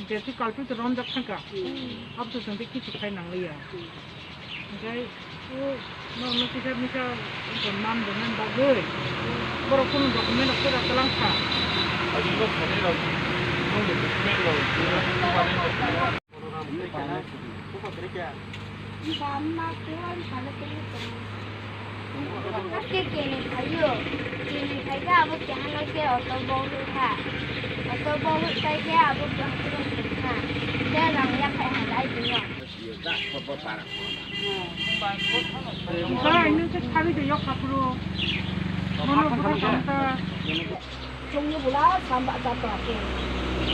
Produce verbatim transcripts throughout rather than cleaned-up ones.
Jethi kalpui to romjak thangka. Abto chwng tei kichu khai nangliya. Hingkai o no no kisa misa man bo nan bagwi. Borok kunu document rok kwrak kwlang kha. Aswk no thani rok, no document rok. Haste kene phaio, kene phaikhe abo keha no khe auto bo hwnkha. Auto bo hwnkha khe abo bo hwnkha. Khe rang yaphai halai dino. Bai, nung khe sabi de yok kapro. Mono buka kamta. Chongni bula samba jato ake.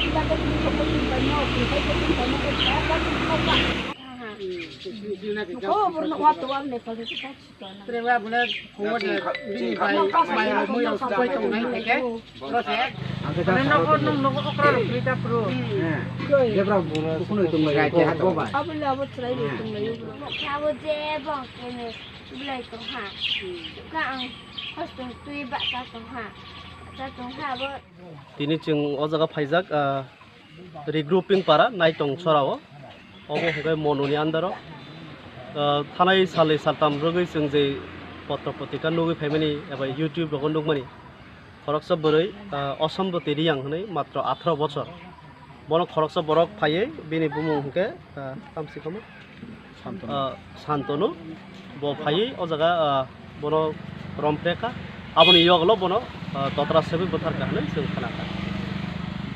Kita ke ni ko ni banyo, kita ke ni banyo, kita ke ni banyo. Ko borno wa to wa ne ko. Trewa bole khobor de bini bai mai mui rok bai tong nai ke. Rose. Ang ke ta. Nogo nung nogo okra rok ni ta pro. Jebra boro kuno tong nai ke ha to bai. Abo le abo trai ni tong nai. Abo je bong kene bulai tong ha. Ka ang hostel tui ba ta tong ha. Ta tong ha abo. Tini chwng o jaga phaijak, ah, Regrouping para Naitong Chorao, obo hwnkhe Monuni under o. Ah, thanai salni saltam rwgwi chwng je potro potrika nugwi phaimani eba YouTube rogo nukmani, khoroksa bwrwi, ah, Osomboti Riyang hwnwi matro atharo bochor. Bono khoroksa borok phaiwi bini bumung hwnkhe, ah, tamsi kamo? Santonu. Ah, Santonu. Bo phaiwi o jaga, ah, bono romphre kha. Aboni yoglo bono, ah, totra sebwi bwthar kha hwnwi chwng khna kha.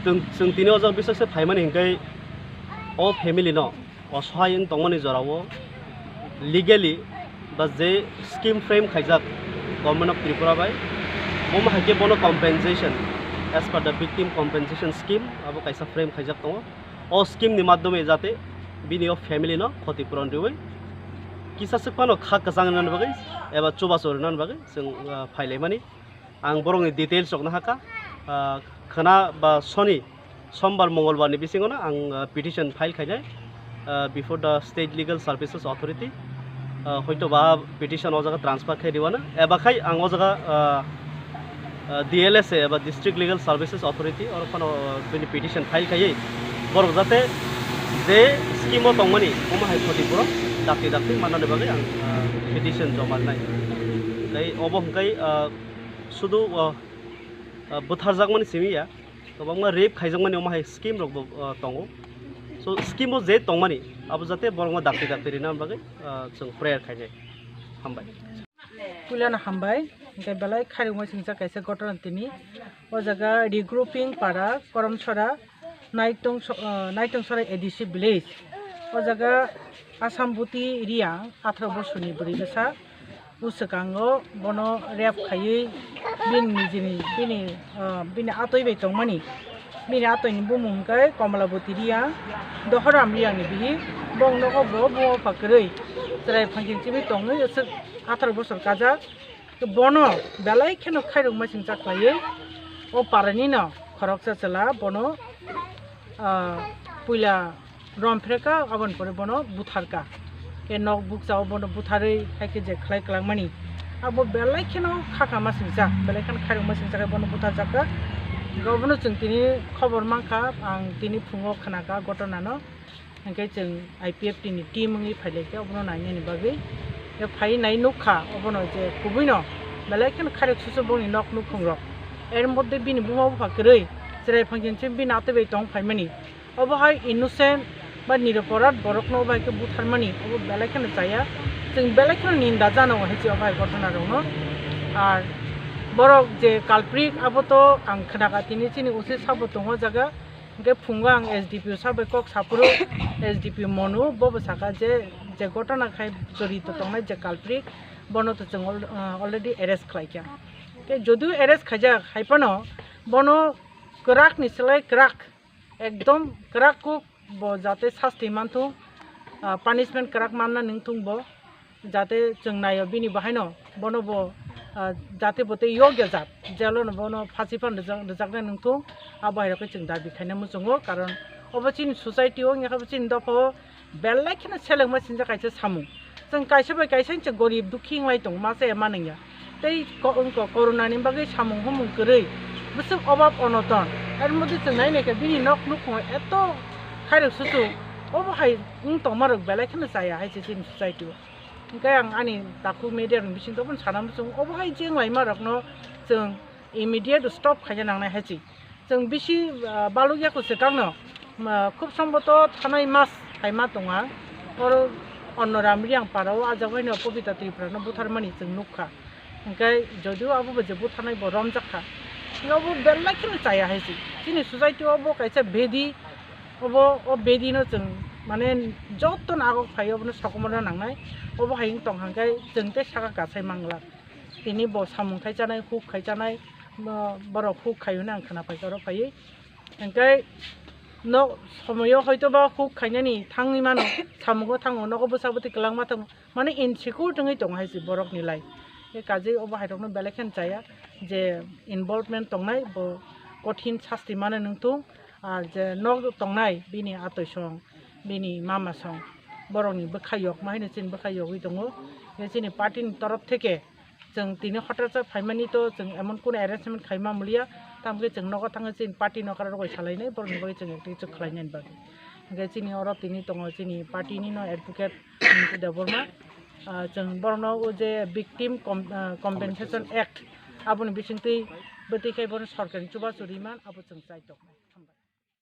Chwng, chwng tini o jaga bisakse phaimani hwnkhe o family no osohai wng tongmani jorao legally ba je scheme frame khaijak Government of Tripura bai, omo hai khe bono compensation as per the victim compensation scheme abo kaisa frame khaijak tongo. O scheme ni madhyome jate bini o family no khoti puron riwi kisa swk phano kha kwchang rwnani bagwi eba chubachu rwnani bagwi chwng, ah, phailaimani. Ang borokni details rok no hakha, ah, khwna ba soni, sombar, mongolbar ni bisingo no ang, ah, petition file khainai, ah, before the State Legal Services Authority. Ah, hoito ba petition o jaga transfer khai riwano, eba khai ang o jaga, ah, ah, D L S A eba District Legal Services Authority oro phano, ah, bini petition file khaiwi borok jate je scheme o tongmani omo hai khoti borok dakti dakti mannani bagwi ang, ah, petition joma rwnai. Tei obo hwnkhe, ah, sudu, ah, ah, bwtharjakmani simi ya, kwbangma rape khaijakmani omo hai scheme rok bo, ah, tongo. So scheme o je tongmani abo jate borokno dakti dakti rina bagwi, ah, chwng prayer khainai. Hambai. Puilano hambai, hingke belai khairokma singsa kaisa gotona tini. O jaga regrouping para Koromsora, Naitong so-, ah, Naitong Sora A D C village. O jaga Asamboti Riyang, atharo borsoni bwrwi bwsa. O swkango bono rape khaiwi bini nijini, bini, ah, bini atoi bai tongmani. Bini atoini bumung hwnkhe Komolaboti Riyang, Dohoram Riyangni bihik. Bongno kok bo buma bupha kwrwi chwrai phangching chimwi tongwi aswk atharo bosor kajak. Bono belai kheno khairokma singcha khlaiwi o parani no khoroksa chwla bono, ah, puila romphre kha, aboni pore bono buthar kha. Khe nok bukcha o bono butharwi hai khe je khlai kwlangmani. Abo belai kheno kha kha ma singcha, belai kheno khairokma singcha khe bono buthar jak kha. Obono chwng tini khobor man kha, ang tini phungo khna kha gotona no. Hingke chwng I P F T ni team wngwi phai lai khe obono nainani bagwi. Khe phai nai nuk kha obono je kubui no belai kheno khairok susu boni nok nukhung rok. Er moddhe bini buma bupha kwrwi chwrai phangching chim bini atwi bai tong phaimani. Obo hai innocent ba niroporad borokno obo hai khe butharmani obo belai kheno chaya. Chwng belai kheno ninda jana o hai se obo hai gotona rokno. Ar borok je culprit abo to ang khna kha tini chini usi sabo tongo jaga. Hingke phungo ang S D P o sabai kok saphuru, S D P Monu bobo saka je, je gotona khai jorito tongnai je culprit, bono to chwng al-, ah, already arrest khlai kha. Khe jodio arrest khaijak hai phano bono kwrak ni slai kwrak, ekdom kwrak kuk bo jate sasti manthung, ah, punishment kwrak manna nungthung bo. Jate chwng naio bini bahaino bono bo ah, jate bote yogya jat, jelo no bono phasi phan rijak-, rijaknai nungthung, abo hai rokhe chwng dabi khaina muchungo, karon obo chini society o wngya khe bo chini dopha o belai kheno selengma sinjak kaisa samung. Chwng kaisa bai kaisa se gorib dukhi wnglai tongo, ma se ma nungya. Tei ko-, wngkha corona ni bagwi samung humung kwrwi, bwswk obab onoton. Er modhe chwng nai naikha bini nok nukhungo eto khairok susu, obo hai wng tongma rok belai kheno chaya hai se chini society o. Hingke ang ani takhuk media ni bising tongmani sana muchung, obo hai jeng laima rokno chwng immediate stop khaina nangnai hai se. Chwng bisi, ah, balukya kwchwkangno, ma, khub somboto thanai mas hai ma tonga. Oro onno Ramriyang para o ajak bai no Pobita Tripura no butharmani chwng nukha. Hingke jodio abo bo je butharnai bo romjak kha. Hingke obo belai kheno chaya hai se. Chini society o bo kaisa bedi, obo o bedi no chwng mane joto no agok phai obo no sokomorna nangnai. Obo hai wng tong hingke chwng tei saka kasai mangla. Tini bo samung khai chanai, huk khai chanai, bo-, borok huk khai hwnwi ang khna paikha oro phaiwi. Hingke no somoyo hoito ba huk khainani thangwi mano, samungo thango, nogo bwsa bwtwi kwlangma thango, mane insecure wngwi tongo hai se borokni lai. Khe kajei obo hai rokno belai kheno chaya je involvement tongnai bo kothin sasti mano nungthung, ar je nok tongnai bini atoi song, bini mama song, borokni bwkha yok ma haino chini bwkha yogwi tongo. Khe chini party ni torof theke chwng tini hotel sa phaimani to chwng emon kono arrangement khaima mulia, tamkhe chwng nogo thangwi chini party no kararok bai salainai, borokni bagwi chwng ekta kisa khlainani bagwi. Hingke chini oro tini tongo chini party ni no advocate Mintu Debbarma. Ah, chwng borokno o je Victim Com-, ah, Compensation Act aboni bisingtwi bwtwi khai bono sorkarni chubachu riman abo chwng chai tongnai.